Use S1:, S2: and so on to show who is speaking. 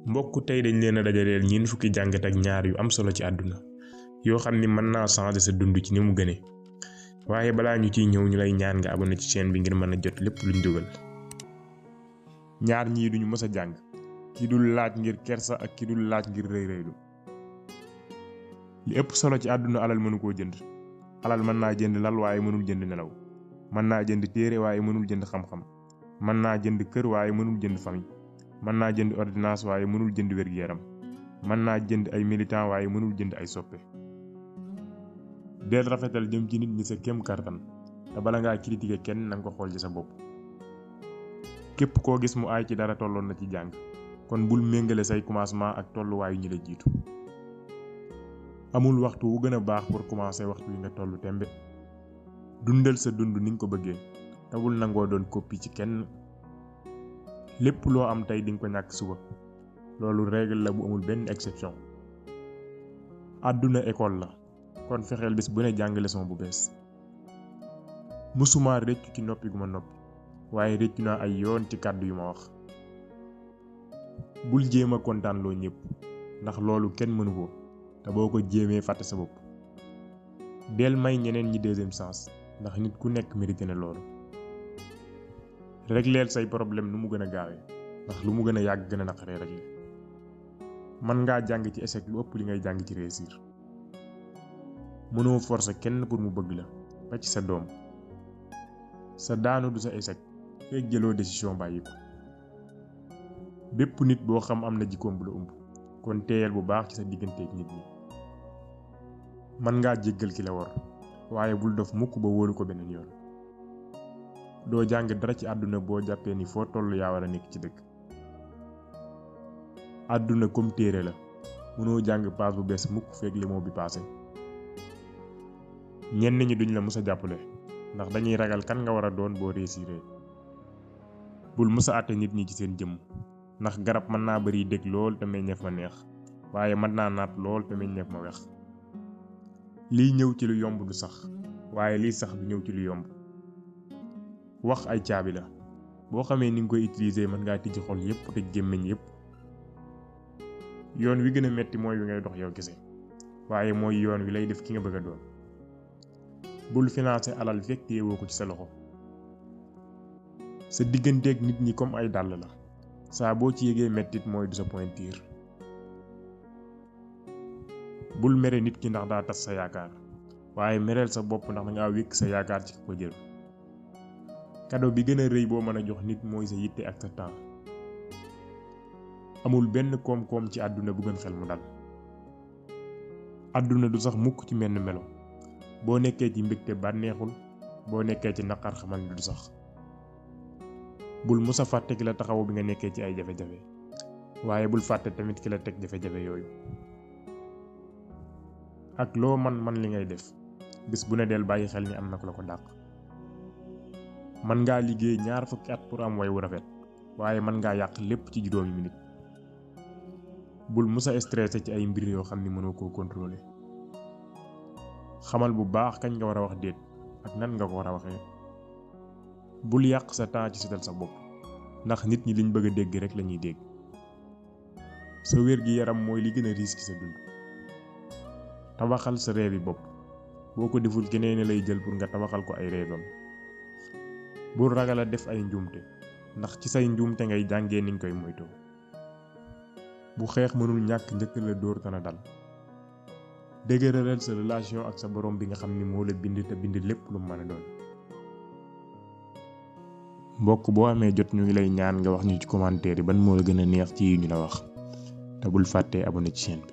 S1: mbokk tey dañ leen a dajaleel ñeent fukki jàngat ak ñaar yu am solo ci àdduna yoo xam ni mën naa changer sa dund ci ni mu gënee waaye balaa ñu ciy ñëw ñu lay ñaan nga abonné ci chaîne bi ngir mën a jot lépp luñ dugal. ñaar ñii duñu mës a jàng ki dul laaj ngir kersa ak ki dul laaj ngir rëy rëylu. li ëpp solo ci àdduna alal mënu koo jënd. alal mën naa jënd lal waaye mënul jënd nelaw, mën naa jënd téere waaye mënul jënd xam-xam, mën naa jënd kër waaye mënul jënd famille, mën naa jënd ordonnance waaye mënul jënd wér-gu-yaram, mën naa jënd ay militant waaye mënul jënd ay soppe. del rafetal jëm ci nit ñi sa kem kartan te bala ngaa critiquer kenn nanga ko xool ci sa bopp. képp koo gis mu aay ci dara tolloon na ci jàng, kon bul méngale say commencement ak tolluwaayu ñi la jiitu. amul waxtu wu gën a baax pour commencer waxtu wi nga tollu tembe. dundal sa dund ni nga ko bëggee te bul nangoo doon copie ci kenn. lépp loo am tey di nga ko ñàkk suba, loolu règle la bu amul benn exception. àdduna école la, kon fexeel bis bu ne jàng leçon bu bees. mësuma rëccu ci noppi gu ma noppi, waaye rëccu naa ay yoon ci kàddu yu ma wax. bul jéem a kontaan loo ñëpp, ndax loolu kenn mënu ko te boo ko jéemee fàtte sa bopp. del may ñeneen ñi deuxième chance, ndax nit ku nekk mérité na loolu. régleel say problème nu mu gën a gaawee, ndax lu mu gën a yàgg gën a naqaree régler. mën ngaa jàng ci échec lu ëpp li ngay jàng ci réussir. mënoo forcer kenn pour mu bëgg la, ba ci sa doom. sa daanu du sa échec fekk jëloo décision bàyyi ko. bépp nit boo xam am na jikkoom bu la umb, kon teeyal bu baax ci sa digganteeg nit ñi. mën ngaa jéggal ki la war, waaye bul dof mukk ba wóolu ko beneen yoon. doo jàng dara ci àdduna boo jàppee ni foo toll yaa war a nekk ci dëgg. àdduna comme téere la, mënoo jàng paas bu bees mukk fekk limoo bi paase. ñenn ñi duñ la mës a jàppale ndax dañuy ragal kan nga war a doon boo réussiree. bul mës a àtte nit ñi ci seen jëmm, ndax garab mën naa bari dégg lool te meññeef ma neex, waaye mën naa naat lool te meññeef ma wex. liy ñëw ci lu yomb du sax, waaye liy sax du ñëw ci lu yomb. wax ay caabi la, boo xamee ni nga koy utiliser mën ngaa tijji xol yépp te gémmiñ yépp. yoon wi gën a metti mooy wi ngay dox yow kese, waaye mooy yoon wi lay def ki nga bëgg a doon. bul financer alal fekk téyewoo ko ci sa loxo. sa digganteeg nit ñi comme ay dàll la, saa boo ci yégee mettit mooy du sa pointure. bul mere nit ki ndax daa tas sa yaakaar, waaye mereel sa bopp ndax dangaa wékk sa yaakaar ci ko jël. cadeau bi gën a rëy boo mën a jox nit mooy sa yitte ak sa temps. amul benn koom-koom ci àdduna bu gën xel mu dal. àdduna du sax mukk ci menn melo, boo nekkee ci mbégte bànneexul, boo nekkee ci naqar xamal ni du sax. bul musa fàtte ki la taxawu bi nga nekkee ci ay jafe-jafe, waaye bul fàtte tamit ki la teg jafe-jafe yooyu. ak loo man li ngay def, bis bu ne del bàyyi xel ni am na ku la ko dàq. mën ngaa liggéey 20 at pour am way wu rafet, waaye mën ngaa yàq lépp ci juróomi minute. bul musa stressé ci ay mbir yoo xam ni mënoo koo contrôler. xamal bu baax kañ nga war a wax déet ak nan nga ko war a waxee. bul yàq sa temps ci setal sa bopp, ndax nit ñi liñ bëgg a dégg rek lañuy dégg. sa wér gi yaram mooy li gën a riis ci sa dund. tabaxal sa réewi bopp, boo ko deful keneen lay jël pour nga tabaxal ko ay réewam. bul ragal a def ay njuumte, ndax ci say njuumte ngay jàngee niñ koy moytoo. bu xeex mënul ñàkk njëkk la dóor tana dal. dëgëralal sa relation ak sa borom bi nga xam ni moo la bind te bind lépp lu mën a doon. mbokk boo amee jot ñu ngi lay ñaan nga wax ñu ci commentaire yi ban moo la gën a neex ci yi ñu la wax, te bul fàttee abonné ci chaîne bi.